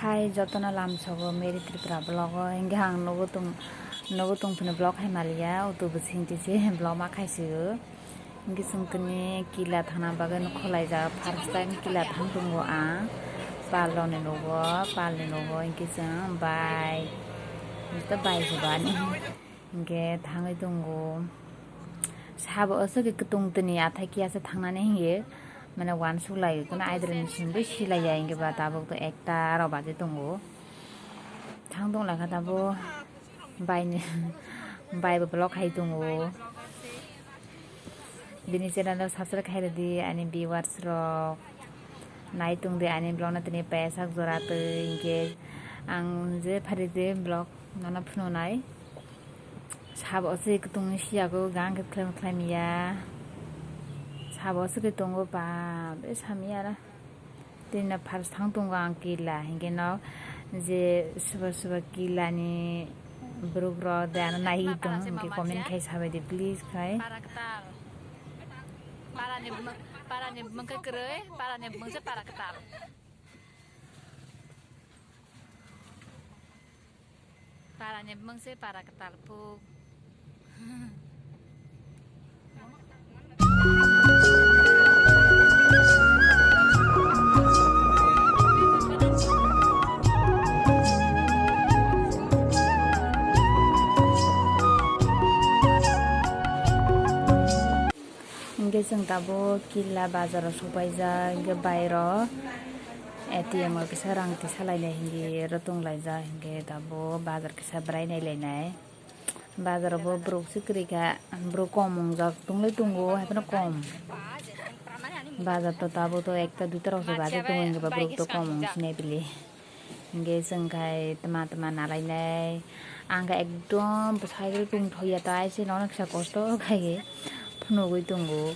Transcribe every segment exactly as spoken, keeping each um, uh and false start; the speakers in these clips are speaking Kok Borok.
Hai jotono lamsogo Mary Tripura vlog o, hingke ang nogo tong, nogo tongphino vlog hai maliya, utu bwsing tisi vlog ma khaisio. Hingke chwng tini kila thangna bagwi no khwlaijak, first time kila thang tongo ang, pal rokni nogo, palni nogo, hingke chwng bai, to bai jubani, hingke thangwi tongo. Sabo aswk khe kwtung tini athai kiya se thangnani hingye, mane uansuk lai kono aidroni simi silaiya hingke ba tabuk to ekta aro baji tongo. Thang tong lai kha tabuk baini bai bo vlog khai tongo. Bini channel o subscribe khai rwdi ani viewers rok. Nai tongdi ani vlog no tini paisak jora twi hingke ang je phari de vlog nono phunuknai. Sabo se kwtwng siyago gang khe khlai khlai miya. Sabo se khe tongo ba be samiya ra. Tini first thang tongo ang kila hingke no je soba soba kila ni borok rok de ano nai tong hingke comment khai sabai di please khai. Para kwtal. Para ni bwmwng, para ni bwmwng khe kwrwi, para ni bwmwng se para kwtal. Para ni bwmwng se para kwtal phuk. Hingke chwng tabuk kila bazar o sokpaijak, hingke bairo A T M o kisa rang tisa lainai hinwi oro tonglaijak, hingke tabuk bazar kisa bwrai nailainai. Bazar o bo borok se kwrwi kha, borok kom wngjak tongwi tongo, haiphano kom. Bazar to tabuk to ekta duita rok se baji tongo, hingke ba borok to kom wng sinai bili. Hingke chwng khai tma tma nalainai. Ang khe ekdom bwsai rw tongthokya, tai se nono kisa kosto khaikhe phunugwi tongo.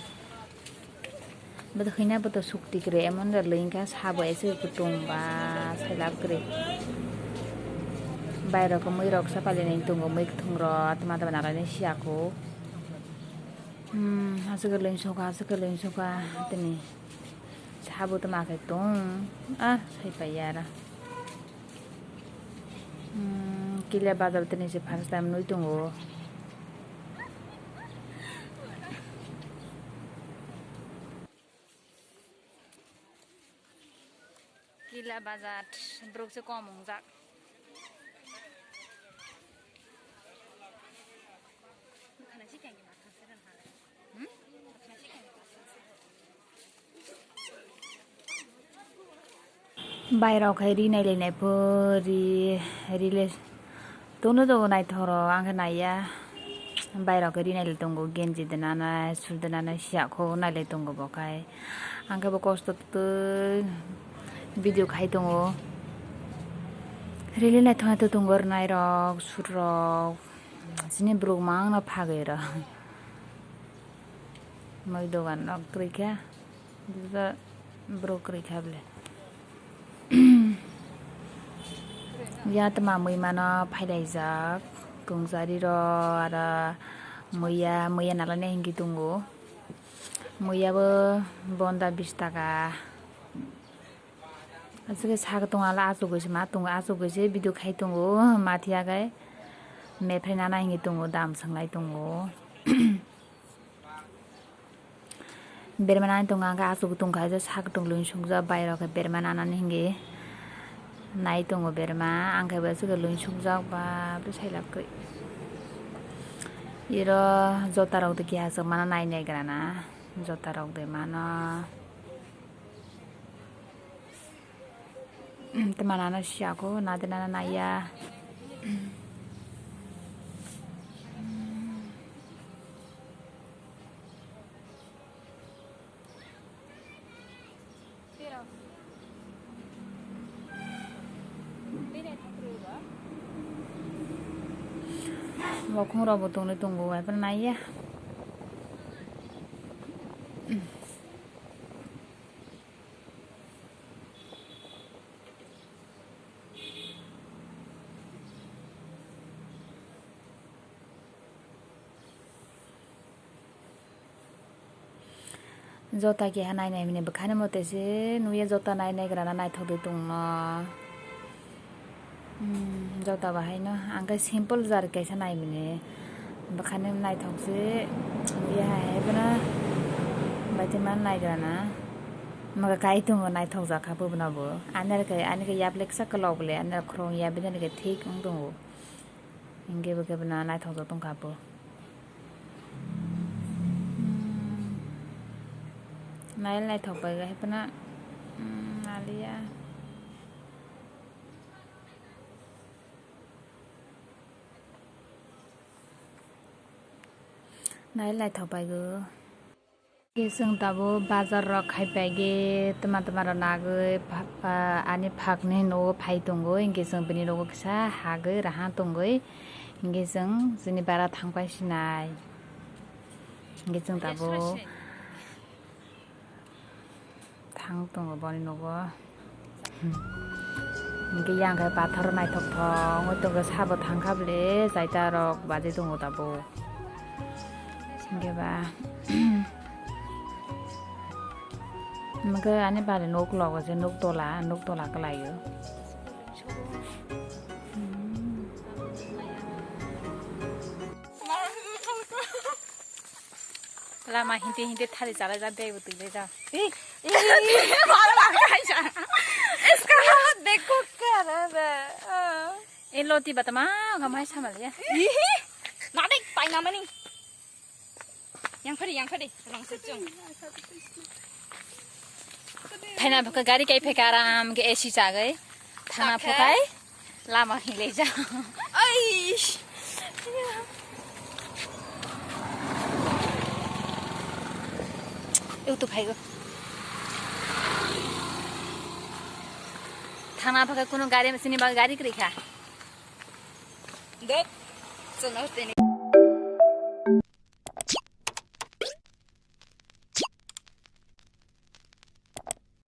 Bodo hwina bodo sukti kwrwi, emon da lwi wngkha sabo ese kwtwng ba sailab kwrwi. Bairok mui rok sa palinani tongo, mui kwthwng rok tma tma nalainai siya kho. Hmm, aswk lwi sokha, aswk lwi sokha tini. Sabo tma khe tong, ah, sai paiya ra. Hmm, kila bazar tini se first time nui tongo. Kila bazar, borok se kom wngjak. Bairok hai ri nailainai pho ri, ri le tono do naithok rok ang khe naiya. Bairok hai ri nailai tongo, genji de nanai, sul de nanai, siya kho nailai tongo bo khai. Ang khe bo kosto twi video khai tongo. Ri le naithok naithok tongo rwnai rok, sur rok. Chini borok mang no phagwi rw. Moi dogan rok kwrwi kha. Borok kwrwi kha bwle. Ya tma mui mano phailaijak. Tungsari rok aro muiya, muiya nalainai hinwi tongo. Muiya bo bonda bish taka. Aswk khe sak tong ala achugwi se ma tongo, achugwi se video khai tongo, mathiya khe mephre nana hinwi tongo, dam swnglai tongo. Berma nani tongo, ang khe achugwi tongkha, sak tong lwi sukjak, bairok khe berma nanani hinwi nai tongo berma, ang khe bo aswk khe lwi sukjak, bapre sailab kwrwi. Iro jota rok de keha swk mano nai naigra na, jota rok de mano. Tma nana siya kho, nade nana naiya. Bokhong rok bo tongwi tongo, haiphano naiya. Jota keha nai nai mani bwkhani mote se nukya, jota nai nai grana naithok de tongno. Jota bahaino ang khe simple jar kaisa naimani, bakhani naithok se ya hai bono baithima naigra na maga kai tongo naithok jak kha bo bono bo ani khe ani khe yaple kisa kwlok le ani khorang ya bini khe thik wng tongo hinkhe bo khe bono naithok jak tong kha bo. Hmm. Nai naithok bai hai phano, hmm, naliya. Nai naithok bai go. Khe chwng tabuk bazar rok khai pai khe twma twma rok nagwi pha-, pha-, ani phak ni nogo phai tongo, hinkhe chwng bini nogo kisa hagwi raha tongwi hinkhe chwng chini bara thang pai sinai. Hinkhe chwng tabuk thang tongo boni nogo. Hinkhe yang khe pathor naithok thok wngwi tongo, sabo thang kha bwle, chaita rok baji tongo tabuk. Hinkhe ba, hinkhe ani bari nuk logo se nuk tola, nuk tola kwlaio. Lama hinte hinte thari chalai ja, bag bo twi lai ja. Ei, ei, bhalo bhalo khai ja. Iska dekho kya raha hai. Ei loti batama gamai samal ya. Nadek paina mani. Yang phari, yang phari, rang sejong. Thaina phakai gari kai phaika aram ke A C chagai. Thana phakai lama hinglai ja. Ai. Eu tu phaigo. Thana phakai kuno gari sini ba gari kri kha. Dot. Sono teni.